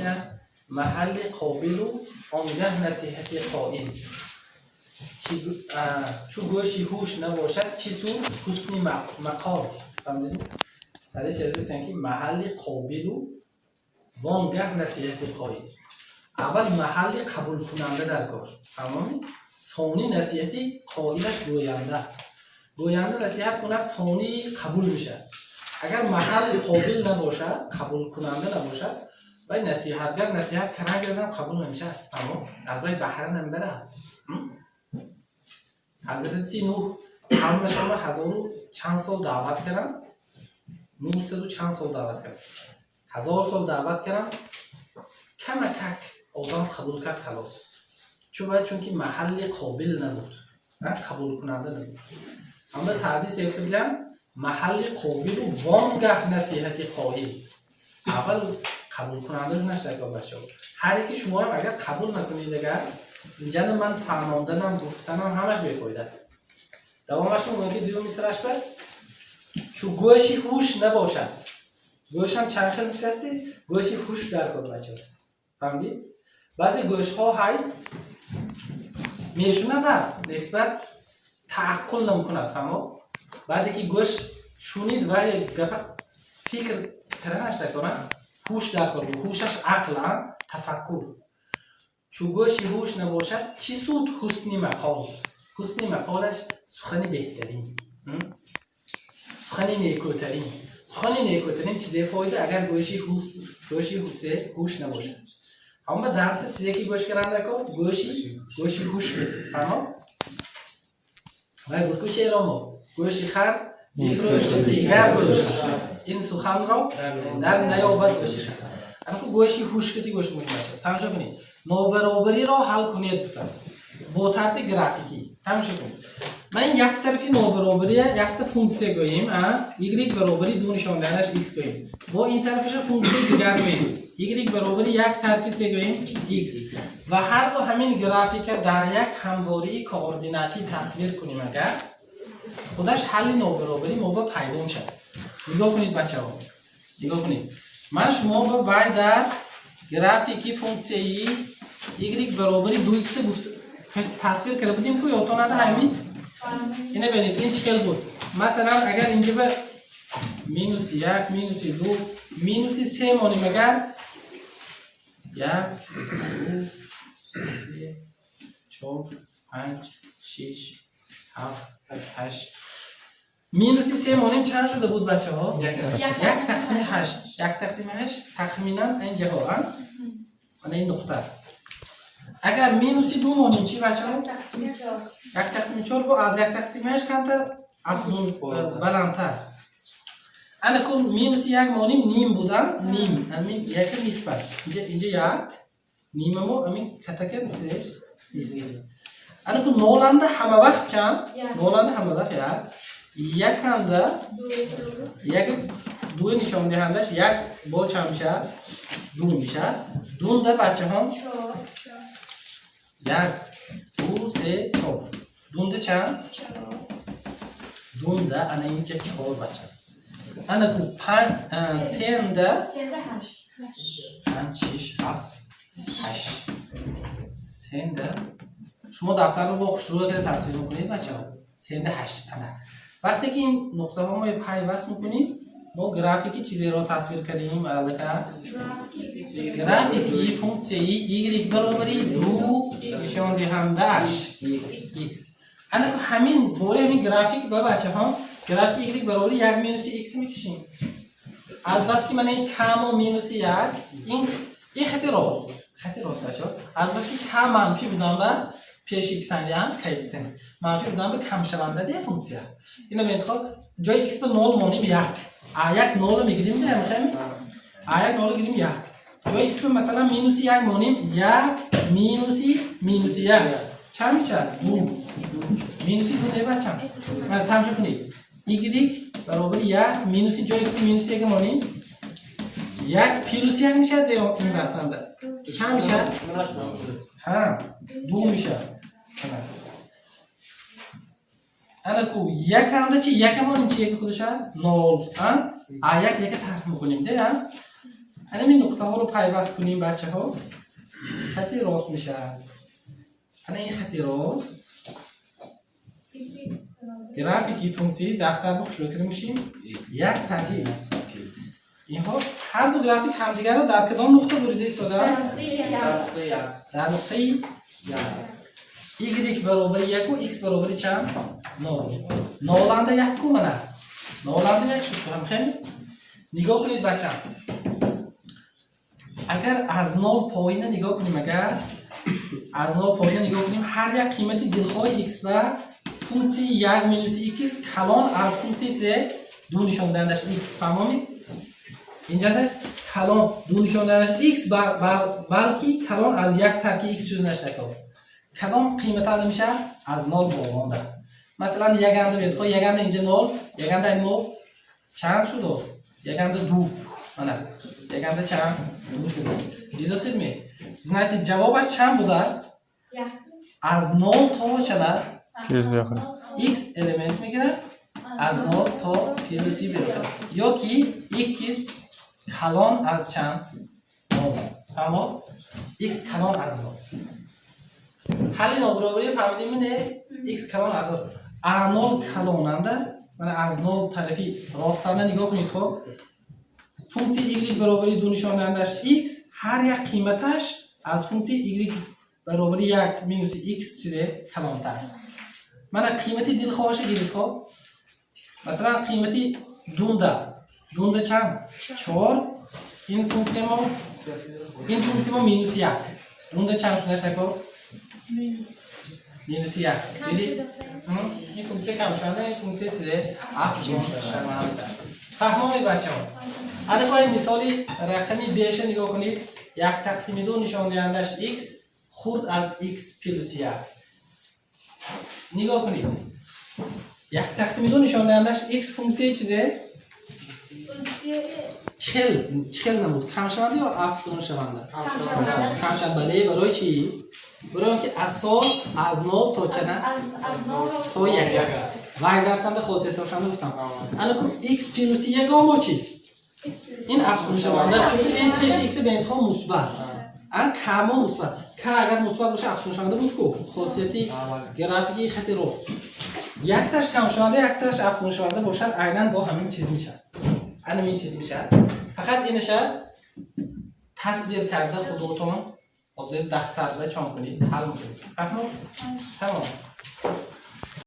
ки маҳалли қобилу онгаҳ насиҳати қоил. Чу гӯши ҳуш набошад, чӣ суд ҳусни мақол. Фаҳмидед? Саъди Шерозӣ гуфтанд, ки маҳалли қобилу вонгаҳ насиҳати қоил. Аввал маҳалли қабулкунанда дар кор, фаҳмомед? Сони насиҳати қоилаш, гӯянда насиҳат кунад, сони қабул мешавад. Агар маҳалли қобил набошад, қабулкунанда набошад, вай насиҳатгар насиҳат кардан гирдам, қабул намешавад. Фаҳмо, аз вай баҳра намебарад. Ҳазрати Нуҳ қавмашонро ҳазору чанд сол даъват карданд, 900 чанд сол даъват карданд, 1000 сол даъват карданд, камакак одам қабул кард, халос. Чун бояд, чунки маҳалли қобил набуд, қабулкунанда набуд. Ҳамда Саъди гуфта буданд: маҳалли қобилу вонгаҳ насиҳати қоил. Аввал қабулкунанда шунаш дар кор, бачаҳо. Ҳар яки шумоам агар қабул накунед, агар инҷана ман фаҳмонданам, гуфтанам, ҳамаш бефоида. Давомаш мегӯям, ки дуюм мисраш ба чу гӯши ҳуш набошад. Гӯшам чанд хел мешасти? Гӯши ҳуш дар кор, бачаҳо, фаҳмидӣ? Баъзе гӯшҳо ҳай мешунавад, нисбат тааққул намекунад, фаҳмо? Баъде ки гӯш шунид, вай гапа фикр карданаш дар кор, ҳуш дар кор. Ҳушаш ақл, тафаккур. Чу гӯши ҳуш набошад, чӣ суд ҳусни мақол? Ҳусни мақолаш сухани беҳтарин, сухани некӯтарин. Сухани некӯтарин чизе фоида, агар гӯши ҳуш набошад? Ҳама дарса чизе ки гӯш каранда ко гӯши ҳуш фаҳмо. Вай буд ку шеъромо: гӯши хар бифрӯш, дигар гӯш, ин суханро дар наёбад гӯши хар. Анаку гӯши ҳуш кати гӯш муҳим бача. Тамошо кунед, нобаробариро ҳал кунед гуфтааст бо тарзи графикӣ. Тамошо кунед, ман як тарафи нобаробария якта функсия гӯем, y баробари ду нишондиҳандаш x гӯем, бо ин тарафаша функсияи дигар гӯем, y баробари як тарки се гӯем x, ва ҳар ду ҳамин графика дар як ҳамвории координатӣ тасвир кунем агар, худаш ҳалли нобаробарӣ мо ба пайдо мешавад. Нигоҳ кунед, бачаҳо, нигоҳ кунед. Ман шумо ба вай дарс графики функсияи y баробари 2x гуфт, тасвир карда будем ку, ёдтонада ҳамин? Ина бинед, ин чӣ хел буд? Масалан, агар инҷа ба минуси як, минуси ду, минуси се монем агар, як, ду, се, чор, панҷ, шиш, ҳафт, ҳашт, минуси се монем, чанд шуда буд, бачаҳо? Як тақсими ҳашт. Як тақсими ҳашт тахминан ин ҷаҳо, ана ин нуқта. Агар минуси ду монем чӣ, бачаҳо? Як тақсими чор, бо аз як тақсими ҳашт камтар, афзун, баландтар. Ана кун, минуси як монем, ним буда, ним амин яка нисбат инҷа як нимамо амин катака нисбаш нисб. Ана кун, ноланда ҳама вақт чанд? Ноланда ҳама вақт як, яканда як, дуи нишондиҳандаш як бо чанд мешавад? Ду мешавад. Дунда, бачаҳон, як, ду, се, чор. Дунда чанд? Дунда ана инҷа чор, бача. Ана ку, сенда панҷ, шиш, ҳафт, ҳашт. Сенда шумо дафтарро бо хушрӯ карда тасвир мекунед, бачаҳо. Сенда ҳашт. Ана вақте ки ин нуқтаҳо мо пайваст мекунем, мо графики чизеро тасвир кардем аллака? Графики функсияи y баробари ду нишондиҳандааш x. Ана ҳамин бораи ҳамин график ба, бачаҳо, графики y баробари як минуси x мекишем. Азбаски мана ин камо минуси як, ин хати рост, хати рост, бачаҳо. Азбаски к манфӣ будан ба пеши x андиан коэффициент манфӣ будан ба камшаванда де функсия. Ина бинед, хоб, ҷои x ба нол монем, як, а як нола мегирем, де мехоҳем, а як нола гирем, як. Ҷои x ба масалан минуси як монем, як минуси минуси як чанд мешавад? Ду. Минуси ду не, бачам. Тамошо кунед, y баробари як минуси, ҷои x минуси як монем, як плюси як мешавад. Ин вақтанда чанд мешавад? Ҳа, ду мешавад. Ана ку, яканда чи? Яка монем чи? Яки худаша нол, а як яка тарх мекунем де. Ҳамин нуқтаҳоро пайваст кунем, бачаҳо, хати рост мешавад. Ана ин хати рост графики функсияи дафтар хушрӯ карда мешим, як тарки x. Инҳо ҳар ду график ҳамдигарро дар кадом нуқта бурида истодаанд? Дар нуқтаи y баробари яку x баробари чанд? Нол. Ноланда як ку, мана ноланда як шуд. Ҳамхеми нигоҳ кунед, бачам, агар аз нол поина нигоҳ кунем, агар аз нол поина нигоҳ кунем, ҳар як қимати дилхоҳи x ба функсияи як минуси x калон аз функсияи c ду нишондиҳандаш x. Фаҳмомед? Инҷада калон ду нишондиҳандаш x, балки калон аз як тарки x шуданаш такор. Кадом қимата мешавад? Аз нол болонда. Масалан, яганда бед, яганда инҷа нол, яганда мо чанд шудост? Яганда ду. Мана яганда чанд? Ду шудост. Дидосидми? Значит, ҷавобаш чанд будааст? Аз нол то чанд? Плюс беохир. X элемент мегирад аз нол то плюси беохир ё ки x калон аз чанд? Нол. Фаҳмо? X калон аз нол. Ҳалли нобаробарӣ фаҳмидем, не? X калон аз нол, а нол калонанда. Мана аз нол тарафи ростанда нигоҳ кунед. Хоб, функсияи y баробари ду нишондиҳандаш x ҳар як қиматаш аз функсияи y баробари як минуси x чизе калонтар. Мана қимати дилхоҳаша гиред. Хоб, масалан, қимати дунда чанд? Чор. Ин функсия мо минуси як. Дунда чанд шудаш такор? Минуси як. Ин функсия камшаванда, ин функсия чизе? Афзуншаванда. Фаҳмомед, бачаҳо? Ана кои мисоли рақами беша нигоҳ кунед. Як тақсими ду нишондиҳандаш x хурд аз x плюси як. Нигоҳ кунед, як тақсими ду нишондиҳандаш x функсияи чизе чӣ хел намуд? Камшаванда ё афзуншаванда? Камшаванда. Бале, барои чӣ? Барои он ки асос аз нол то чана? То як. Вай дарсанда хосиятошанда гуфтам. Ана ку x плюси ягон бо чӣ? Ин афзуншаванда, чунки ин пеши x ба интихоб мусбат, а камо мусбат. К агар мусбат боша, афзуншаванда буд ку. Хосияти графики хати рост якташ камшаванда, якташ афзуншаванда бошад, айнан бо ҳамин чиз мешавад, ҳамин чиз мешавад. Фақат инаша тасвир карда худотон ҳозир дафтарда чон кунед, ҳал мекунед. Фаҳмо? Тамом.